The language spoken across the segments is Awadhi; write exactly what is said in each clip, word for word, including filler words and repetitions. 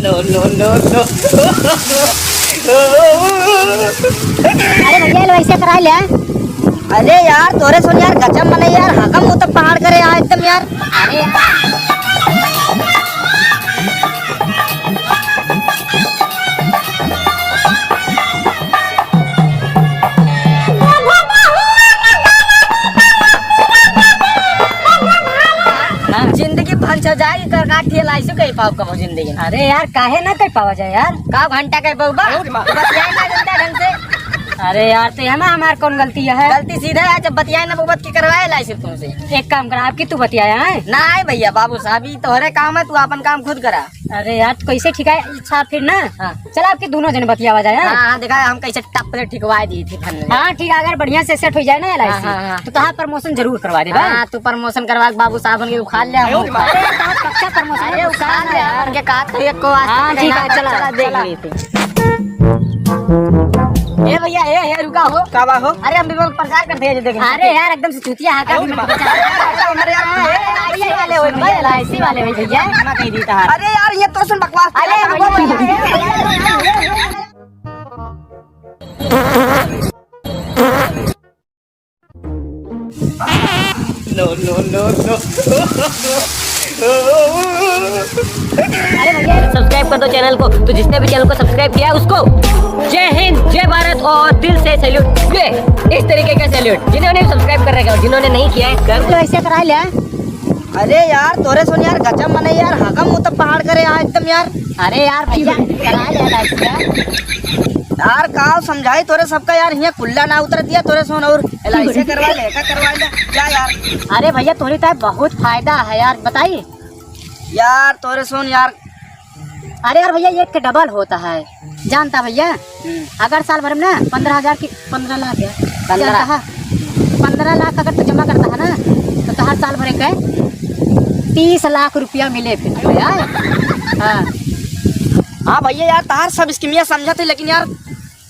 No, no, no, no। अरे भैया, एलआईसी करा ले। अरे यार, तोरे सोन यार, गजब मने यार, हकम उतर पहाड़ करे यार, एकदम यार। अरे यार। जिंदगी भर चल जाई, कर काट के एलआईसी कई पाओ कबो जिंदगी में। अरे यार, काहे ना कई पावा जाए यार? का घंटा कई पाऊबा? बतियाए ना घंटा ढंग से। अरे यार, तो एमा हमार कौन गलती है? गलती सीधा है, जब बतियाए ना बउबा त के करवाए एलआईसी तुमसे। एक काम करा, आपकी तू बतियाया है? ना है भैया, बाबू साहब, ई तोहरे काम है, तू आपन काम खुद करा। अरे यार, तो कैसे ठिकाए? अच्छा, फिर ना। हाँ। चला, आपके दोनों जने बतियावा जाए, हाँ? हाँ, हाँ, देखा, हम कैसे टप से ठिकवाए दी थी धन में। हाँ, ठीक है, अगर बढ़िया से सेट हो जाए ना एलआईसी, हाँ, हाँ, हाँ। तो तोहार प्रमोशन जरूर करवा दे, हाँ, भाई। तू प्रमोशन करवा के बाबू साहब के उखाड़ ले, हम अरे, उखाड़ ले। तोहार पक्का प्रमोशन अरे, है, उखाड़ ले, उखाड़ ले। उनके कहा था, एक को आज हाँ, तक ठीक है, ना चला, चला, देख चला। ली थी। ए भैया, ए, ए, रुका हो। का बा हो? अरे, हम भी लोग प्रचार कर दिए, देख। अरे यार, एकदम से चूतिया है, का अरे, भी मत बचा। अरे, अरे, यार, अरे, एलआईसी वाले हो भैया, एलआईसी वाले हो भैया। ना कहीं दी था। अरे यार, ये तो सुन बकवास। अरे, अरे, भैया। No, no, no, no। अरे भैया। सब्सक्राइब कर दो चैनल को, तो जिसने भी चैनल को सब्सक्राइब किया है उसको जय हिंद, जय भारत और दिल से सैल्यूट। ये इस तरीके का सैल्यूट, जिन्होंने सब्सक्राइब कर रखा है और जिन्होंने नहीं किया है कर तो ऐसे करा ले। अरे यार, तोरे सुन यार, गजब मने यार, हकम उतर पहाड़ करे यार, एकदम यार। अरे यार भैया, करा ले एलआईसी यार। यार, का समझाई तोरे सबका यार, हियाँ कुल्ला ना उतर दिया तोरे सोन, और एलआईसी करवा ले, का करवा ले, जा यार। अरे भैया, तोरी तो बहुत फायदा है यार, बताई। यार, तोरे सोन यार। अरे यार भैया, एक के डबल होता है, जानता भैया? हम्म। अगर साल भर में ना पन्द्रह हजार की, पन्द्रह लाख है, पन्द्रह। जानता है? पन्द्रह लाख अगर तू जमा करता है ना, तो तोहार साल भर के तीस लाख रुपया मिले फिर यार। हाँ। हाँ भैया यार, तोहार सब स्कीमिया समझत है, लेकिन यार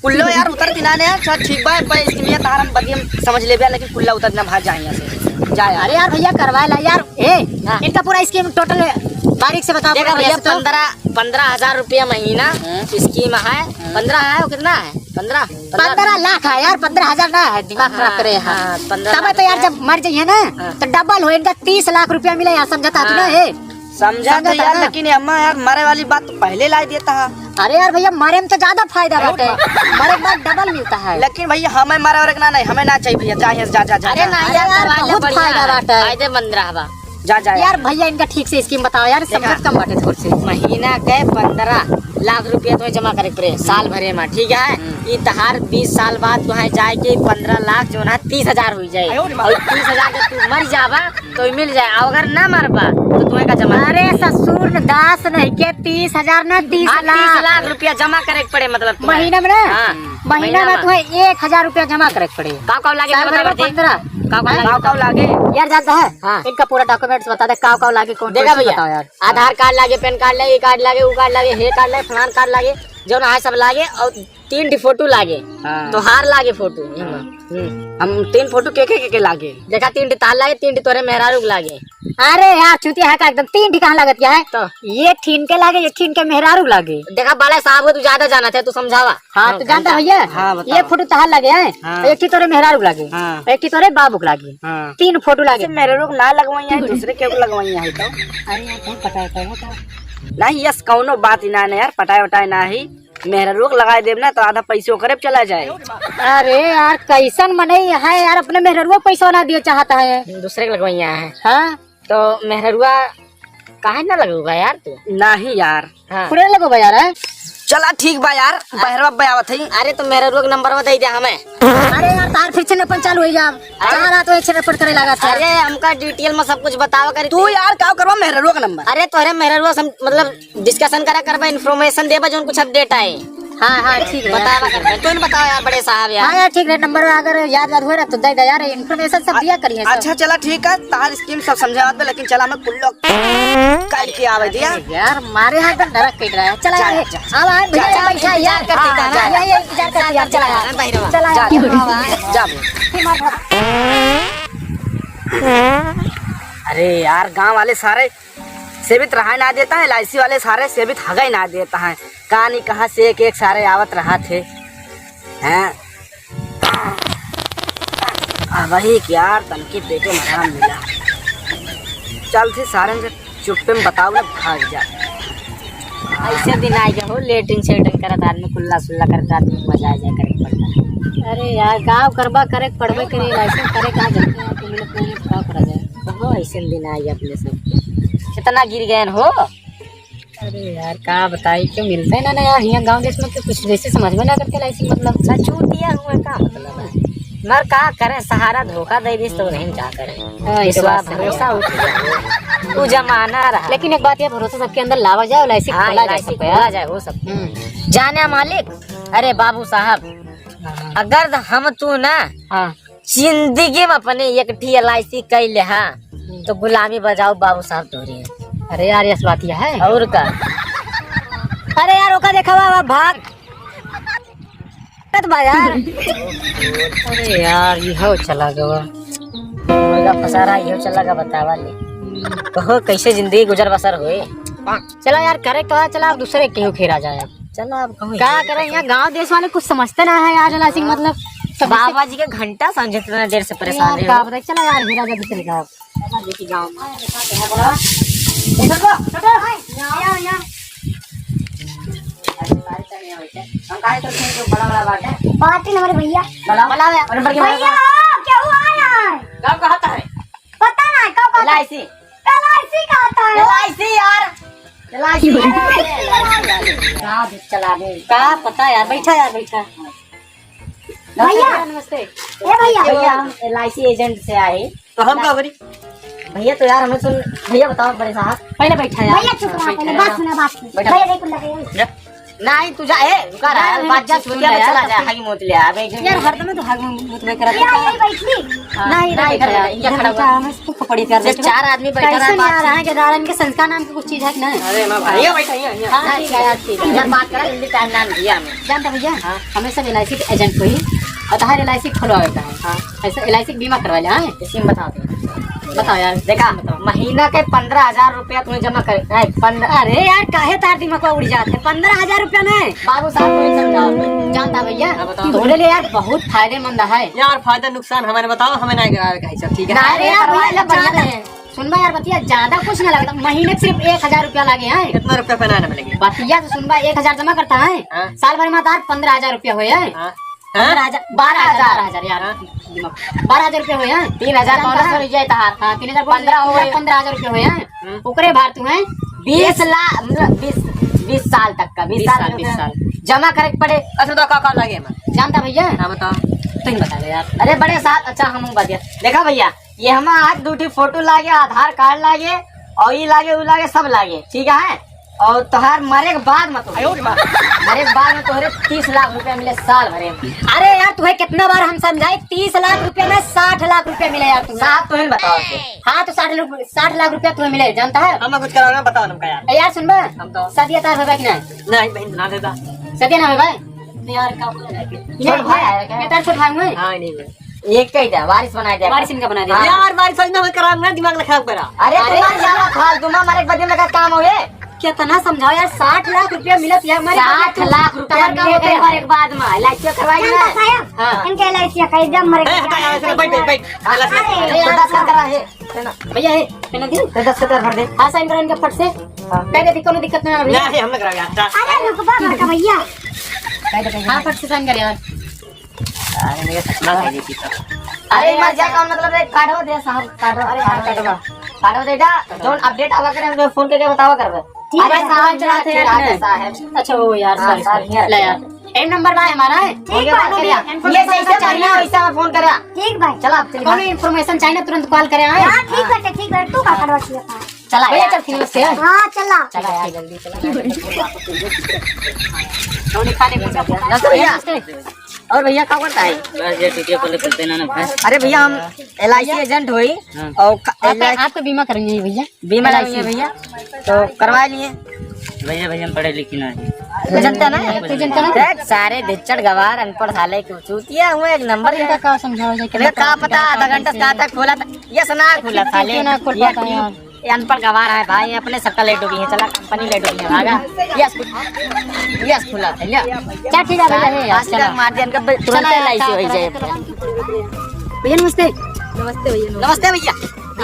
कुल्लो यार उतर दिना ने यार, अच्छा ठीक बा, पर स्कीमिया तोहार हम बदियम समझ लेबे, लेकिन कुल्ला उतर दिना भाग जाए यहाँ से, जा यार। अरे यार भैया, करवा ला यार। ए, हाँ। इनका पूरा स्कीम टोटल बारीक से बताओ, देखा पूरा भैया, कैसे तो पन्द्रह, पन्द्रह हजार रुपया महीना हाँ। स्कीम है। हाँ। पन्द्रह है, वो कितना है? पन्द्रह? पन्द्रह लाख है यार, पन्द्रह हजार ना है, दिमाग खराब हाँ, करे हैं। हाँ, पन्द्रह तब लाख तो यार, है। जब मर जाइए ना, हाँ। तो डबल हो, इनका तीस लाख रुपया मिले यार, समझता तू ना, हाँ। ए? समझा तो समझता यार, ना? लेकिन अम्मा यार, मरे वाली बात तो पहले ला देता है। अरे यार भैया, मरे में तो ज्यादा फायदा बाटे, मरे के बाद डबल मिलता है। लेकिन भैया, हमें मरे वरे के ना, नहीं, हमें ना चाहिए भैया, जा यहाँ से, जा, जा, जा, अरे जा। ना अरे यार, यार, बहुत बढ़िया फायदा है। बाटे। फायदेमंद रहा बा। जा, जा, यार यार। भैया, इनका ठीक से स्कीम बताओ यार, देखा, समझत कम बाटे थोड़ से। महीना के पन्द्रह लाख रुपया तुम्हें जमा करे के पड़े, साल भरे में, ठीक है? हम्म। ई तहार बीस साल बाद तुम्हें जाए के पन्द्रह लाख जो ना तीस हजार हुई जाए। आयो रे माँ। और तीस हजार जब तू मर जाबा, तो ई मिल जाए, और अगर ना मरबा, तो तुम्हें का जमा अरे करे? ससुर, दास नहीं के तीस हजार ना, तीस हाँ, लाख। तीस लाख रुपया जमा करे के पड़े, मतलब तुम्हें। महीना में ना? हाँ, महीना महीना में में। तुम्हें एक हजार रुपया जमा करे के पड़े। का का लागे, साल बताओ भर में दे। पन्द्रह। का का लागे? का का लागे? यार, जानता है? हाँ। इनका पूरा डॉक्यूमेंट्स बता दे, का का लागे, कौन देखा कौन भैया, बताओ यार। आधार कार्ड लागे, पैन कार्ड लागे, ई कार्ड लागे, ऊ कार्ड लागे, हे कार्ड लागे, फलान कार्ड लागे, जो ना है सब लागे, और तीन ठी फोटो लागे। हाँ। तोहार लागे फोटो, हाँ। हम्म। हम तीन फोटो के, के, के, के लागे? देखा, तीन ठी तोहार लागे, तीन ठी तोरे मेहरारू के लागे। अरे यार, चूतिया है का एकदम? तीन ठी कहाँ लागत क्या है? तो? ये ठी इनके लागे, ये ठी इनके मेहरारू लागे। देखा, बड़ा साहब हो, तू ज्यादा जानत है, तू समझावा। हाँ, हाँ, तो जानता भैया? हाँ, बताओ। ये फोटो तोहार लागे है, हाँ। एक ठी तोरे मेहरारू लागे, हाँ। एक ठी तोरे बाबू के लागे, हाँ। तीन फोटो लागे। अच्छा, मेहरारू के ना लगवाई है, दूसरे के लगवाई है तो? अरे यार, कौन पता है, कौन होता है? नहीं, यस, कौनो बात ही ना है यार, पटाए वटाए ना ही। मेहरारू के लगाए देब ना, तो आधा पैसो ओकरे पे चला जाए। अरे यार, कैसन मनई है यार, अपने मेहरारू के पैसो ना दिए चाहता है। दूसरे के लगवाइया है। हाँ? तो मेहरारुआ काहे ना लगोगा यार तू? नहीं यार। हाँ। पूरे लगोगा यार, हैं? चला ठीक बा यार, बहरवा बे आवत है। अरे तो मेहरारुआ के नंबरवा दे दे हमें। अरे यार, तार फिर से नपन चालू हो गया। अरे। चाह रहा तो एक से नपट करे लगा था। अरे हमका डिटेल में सब कुछ बतावा करी तू थी। यार, का करवा मेहरारुआ का नंबर? अरे तोहरे मेहरारुआ से हम, मतलब, डिस्कशन करा करबा, इन्फॉर्मेशन देबा, जौन कुछ अपडेट आए। हाँ, हाँ, ठीक है यार, बतावा ठीक है। करबा। तू न बताओ यार, बड़े साहब यार। हाँ यार, ठीक है, नंबर अगर याद वाद हो रहा तो दे दे यार, इन्फॉर्मेशन सब दिया करिए सब। अच्छा, चला ठीक है, तार स्कीम सब समझावत बा, लेकिन चला मैं कुल्लो काट के आवे दिया। अरे यार, मारे हाथ में नरक कट रहा है। चला जा, यार, जा, अब आए जा, भैया, जा, बैठा यार। इंतजार करते हाँ, जा, जा, जा। ये, ये इंतजार करते यार, चला यार। अरे बहिरवा। चला जा, यार, जा, हाँ, जा, हाँ। जा। अरे यार, गांव वाले सारे सेवित रहा ना देता है, एल आई सी वाले सारे सेवित हगा ही ना देता है। कहाँ नहीं कहाँ से एक एक सारे आवत रहा थे। हैं? आ वही कि यार, तनकी पेटे में आराम मिला। चल थे सारे में चुप्पे में बताओ ना, भाग जा। ऐसे दिन आ गया हो, लेटरिन सेटरिन करत आदमी, कुल्ला सुल्ला करत आदमी, मजा आ जाए, करे के पड़ता है। अरे यार, गाँव करबा करे के पड़बे करे, लाइसेंस करे कहाँ जल्दी यहाँ पे मिलत नहीं है, का करा जाए? कहो, ऐसे दिन आ गया अपने सब। कितना गिर गए हो? अरे यार, का बताई, क्यों मिलते ना, ना यार, यहाँ गाँव देश में तो कुछ जैसे समझ में ना करते लाइसेंस, मतलब। अच्छा, चूतिया हुआ, का मतलब है? मगर का करें, सहारा धोखा दे दिस तो नहीं, का करें? हाँ, ये तो विश्वास, बात है। भरोसा उठ गया। वो जमाना रहा। लेकिन एक बात, ये भरोसा सबके अंदर लावा जाए, एल आई सी हाँ, खोला जाए एल आई सी सबके, खोला हाँ। जाए, वो सब। हम्म। जाने मालिक, अरे बाबू साहब, हाँ। अगर हम तू ना हाँ। जिंदगी में अपने एक ठी एल आई सी कई ले, हाँ, हम्म। तो गुलामी बजाओ बाबू साहब तोरी। अरे यार, यस बात यह है। और का? अरे यार, ओका देखा बा, भाग। मत बा यार। अरे यार, इहो चला गवा। मुर्गा फंसा रहा, इहो चला गवा, बतावा ले। कहो, कैसे जिंदगी गुजर बसर हुई? चला यार, करे तो है, चला, अब दूसरे केहू खेरा जाए अब। चला, अब कहूँ का करें, यहाँ गाँव देश वाले कुछ समझते ना है यार, एल आई सी मतलब, सब बाबा जी के घंटा समझे, इतना देर से परेशान यार, है। का बताए, चला यार, हीरा जल्दी चले जाओ। देखी गाँव में। देखो, छोटो, यहाँ, यहाँ, यहाँ। हम काहे तो खेल जो बड़ा वाला बात है। पार्टी नंबर भैया। बुलाओ। बुलाओ यार। और नंबर के भैया, भैया। क्या हुआ यार? गाँव का होता है? पता ना, का पता? एल आई सी। एल आई सी का होता है? एल आई सी यार। एल आई सी। का भी चला दे। का पता यार, बैठा यार, बैठा। भैया। नमस्ते। ए भैया। भैया, हम एल आई सी एजेंट से आए। तो हम का करी? भैया तो यार हमें सुन, भैया बताओ बड़े साहब। पहले बैठा यार। भैया चुप रहा, पहले बात सुना, बात सुना। बैठा। भैया देखो लगे। जा। नहीं, तू जा, ए, रुका रहा, नहीं, बातचीत सुन होती है, ले यार, चला जा, तब हागी मोत ले, अब एक यार, हरदम तो हागी मोत ले करत ये है। आई बैठी। हाँ, नहीं, नहीं, नहीं, इधर, इधर, इधर इधर खड़ा बैठा, हुआ। हम इसको पकड़ी कर ये बैठा। चार आदमी बैठा कइसे रहा, नहीं आ बातचीत। रहा है कि दादा इनके संस्कार नाम के कुछ चीज है कि नहीं? अरे, मैं भाई। ये बैठा, ये, ये। हाँ, हाँ, ठीक है यार, ठीक है। इधर बात करा, हिंदी टाइम नाम दिया हमें। जानता भैया, हाँ। हमें सब एल आई सी के एजेंट को ही, और तहार एल आई सी खुलवावे का है। हाँ। ऐसे एल आई सी के बीमा करवा ले, हाँ? किसी में बता दे। बताओ यार, देखा, बताओ। महीना के पन्द्रह हजार रुपया तुम्हें जमा करे, नहीं, पन्द्रह। अरे यार, काहे तार दिमाग उड़ जाते? पन्द्रह हजार रुपया में? बाबू साहब को ही समझाओ। जानता भैया, हाँ, बताओ। तोरे लिए यार बहुत फायदेमंद है। यार, फायदा नुकसान हमें बताओ, हमें नहीं करावे का है सब, ठीक है? ना, अरे यार, करवा भैया, ले, बढ़िया बढ़िया है। सुनबा यार बतिया, ज्यादा कुछ ना लगता, महीने के सिर्फ एक हजार रुपया लागे हैं। कितना रुपया पे ना मिलेंगे? बतिया तो सुनबा, एक हजार जमा करता है, हाँ। साल भर में तार पन्द्रह हजार रुपया होए हैं। हाँ। पन्द्रह हजार, बारह हजार, बारह हजार यार। हाँ। बारह हजार रुपया होए हैं। तीन हजार जानता bonus है? हो जाए तार। हाँ, तीन हजार bonus पन्द्रह हो गए। पन्द्रह हजार रुपया होए हैं। हम्म। ओकरे भार तू है बीस लाख, मतलब बीस, बीस साल तक का, बीस बीस साल, साल, बीस साल। जमा करे के पड़े। अच्छा, तो का, का लागे एमा? जानता भैया? हाँ, बताओ। तुम बता दे यार। अरे बड़े साहब, अच्छा, हम बता दिया। देखा भैया, ये हमार आज दू ठी फोटो लागे, आधार कार्ड लागे, और ई लागे, ऊ लागे, सब लागे, ठीक है? और तोहार मरे के बाद में तो, आयो रे माँ। मरे के बाद में तोहरे तीस लाख रुपया मिले साल भरे में। अरे यार, तुहे कितना बार हम समझाए, तीस लाख रुपया में साठ लाख रुपया मिले यार तुहे। साहब, तुहे बताओ के। हाँ, तो साठ लाख, साठ लाख रुपया तुहे मिले, जानता है? हम कुछ कराओ ना, बताओ हमका यार। ए यार, सुनबा? हम तो सदिया तार भवा कि नहीं? नहीं, बहन, ना भवा। सदिया ना भवा? तो यार, का बोला जाए? छोट भाई आया क्या? ये तार छोट भाई हुए? हाँ, नहीं हुए। एक कही दे, वारिस बना दे। वारिस इनका बना दे। हाँ। यार, वारिस वारिस ना होए, कराओ ना, दिमाग ना खराब करा। अरे, अरे, तुम्हारे यार, ज्यादा फालतू में, हमारे बदे में का काम हो ये? कितना समझाओ यार, साठ लाख रुपया मिलत यार, हमारे साठ लाख रुपया तोहर का मिलत होते है। हमारे के बाद में, एल आई सी करवाई ना। जानता साहब, हाँ। इनके एल आई सी का एकदम मरे ए, हटा, हटा, हटा, बैठ, बैठ, बैठ। हाँ, एल आई सी अरे, तो दस का करा है। है ना? भैया, है, है ना दी? तो दस का भर दे। हाँ, साइन करा इनका फट से। हाँ। कह दे, कोनो दिक्कत ना है भैया। नहीं, हम ना करावे, हटा। अरे, रुकबा, बड़का भैया। कह दे, कह दे। हाँ, फट से साइन कर यार। अरे, मेरे सपना है ये चीज़। अरे, मर जा, कौन मतलब है? काटो दे साहब, काटो। अरे, हाँ, काटो। काटो दे जा, जौन अपडेट आवा करे, हमको फोन करके बतावा करबे। ठीक है, अरे, साहब, चला थे यार, साहब। अच्छा, ओ यार, हाँ, सॉरी, साहब, सॉरी। यार। ले यार, एम नंबर बा हमारा है। ठीक है, बात करिया। ये सही से बढ़िया, वैसा फोन करा। ठीक भाई। चला, अब चली कोनो बात। इन्फॉर्मेशन चाहिए, तुरंत कॉल करे, हाँ? हाँ, ठीक है, ठीक है, तू का करवा दिया था? चला भैया, यार। चल, फिर उसके। हाँ, चला। चला यार, जल्दी चला। कौन खा ले, बस भैया। और भैया, का करता है? बस ये वीडियो कॉल करते ना, ना भाई। अरे भैया, हम एल आई सी एजेंट होई हाँ। और का-, आपका, एल आई सी आपका बीमा करेंगे भैया। बीमा एल आई सी। करेंगे भैया, तो करवा लिए। भैया, भैया, हम पढ़े लिखे ना है। तो जनता ना? तो जनता ना? देख, सारे धिच्चड़ गवार, अनपढ़ साले के चूतिया हुए, एक नंबर इनका है। का समझावा जाए, इनका का पता, आधा घंटा से कहाँ तक खोला था, ये सना खोला था, क्यों ना खोल ये पाता है यार? ये अनपढ़ गवार है भाई, अपने सबका ले डूबी है, चला कंपनी ले डूबी है, भागा। यस, यस खुला था, या। क्या ठीक है भैया, ये यार, पाँच हजार चला। मार दिया इनका, तुरंत चला यार, एल आई सी हो जाए। भैया नमस्ते। नमस्ते भैया, नमस्ते। नमस्ते भैया।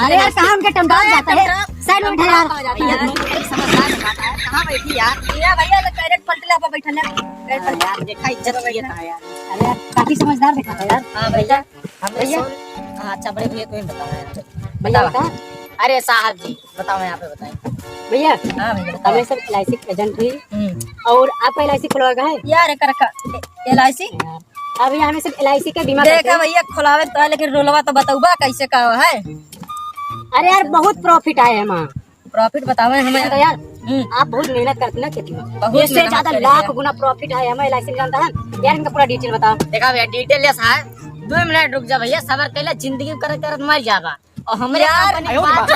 अरे यार, कहाँ उनके टमटम जाता है? साइड में बैठा यार। भैया, एक समझदार बात है। कहाँ बैठी यार? भैया, भैया, तो कैरेट पलटले आप बैठल है। कैरेट पलटले। यार, देखा इज्जत चाहिए था यार। अरे यार, काफी समझदार दिखा था यार। हाँ भैया। हम भैया। सुन, हाँ, अच्छा, बड़े भैया, तुम्हें बताओ यार। भैया बताओ। बता। अरे साहब जी, बताओ, यहाँ पे बताएं। भैया, हाँ भैया, बताओ। हमें सब एल आई सी के एजेंट ही। हम्म। और आपका एल आई सी खुलवाएगा है? यार, एकर का, एल आई सी? हाँ भैया, हमें सब एल आई सी का बीमा करते देखा हैं। भैया, खुलावे तो है, लेकिन रोलवा तो बतौबा कैसे का है? अरे यार, बहुत प्रॉफिट आए हैं हमारा। प्रॉफिट बतावे हमें। तो यार, हम्म। आप बहुत मेहनत करते ना खेती में। बहुत इससे मेहनत ज्यादा करते लाख हैं। गुना प्रॉफिट है हमें एल आई सी में, जानता है? यार, इनका पूरा डिटेल बताओ। देखा भैया, डिटेल लेस है। दो मिनट रुक जा भैया, सबर कर ले, जिंदगी करत करत मर जाबा। और हमरे यार, कंपनी आयो बात।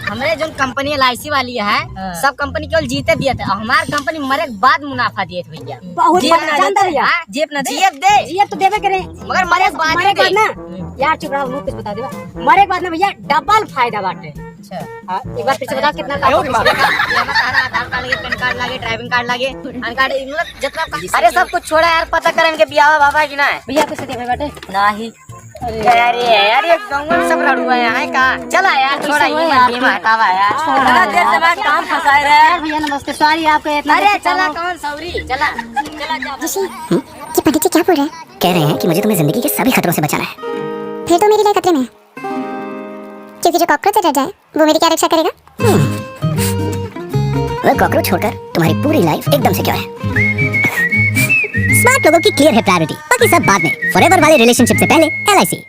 हमरे जोन कंपनी एल आई सी वाली है, हाँ। सब कंपनी केवल जीते दिए थे, और हमार कंपनी मरे के बाद मुनाफा दिए थे भैया। बहुत जीप ना जानता दे। भैया। हाँ? जीप ना दे। जीप दे। जीप तो देवे करे। मगर मरे के बाद मरे के दे। बाद ना। हम्म। यार, चुप रहो, मुंह कुछ बता देवा। मरे के बाद ना भैया, डबल फायदा बाटे। अच्छा। हाँ, एक बार फिर से बताओ, कितना ये मत आधार कार्ड लगे, पैन कार्ड लगे, ड्राइविंग कार्ड लगे, पैन कार्ड, मतलब जितना का-, अरे सब कुछ छोड़ा यार, पता करें इनके बियाह बाबा की ना है। भैया कुछ देवे बाटे? नहीं। अरे यार, ये गाँव में सब रड़ुआ है, हैं का? चला यार, छोड़ा, ये मत, ये मत हटावा यार। बड़ा देर से मैं काम फंसाए रहे। यार भैया नमस्ते, सॉरी आपको इतना अरे देर से चला काम कौन सॉरी, चला, चला जा। ऋषि, हम्म? ये पंडित जी क्या बोल रहे हैं? कह रहे हैं कि मुझे तुम्हें जिंदगी के सभी खतरों से बचाना है। फिर तो मेरी लाइफ खतरे में है। क्योंकि जो कॉकरोच से डर जाए, वो मेरी क्या रक्षा करेगा? हम्म। वह कॉकरोच छोड़कर तुम्हारी पूरी लाइफ एकदम सिक्योर है। स्मार्ट लोगों की क्लियर है प्रायोरिटी, बाकी सब बाद में। फॉरएवर वाले रिलेशनशिप से पहले एल आई सी।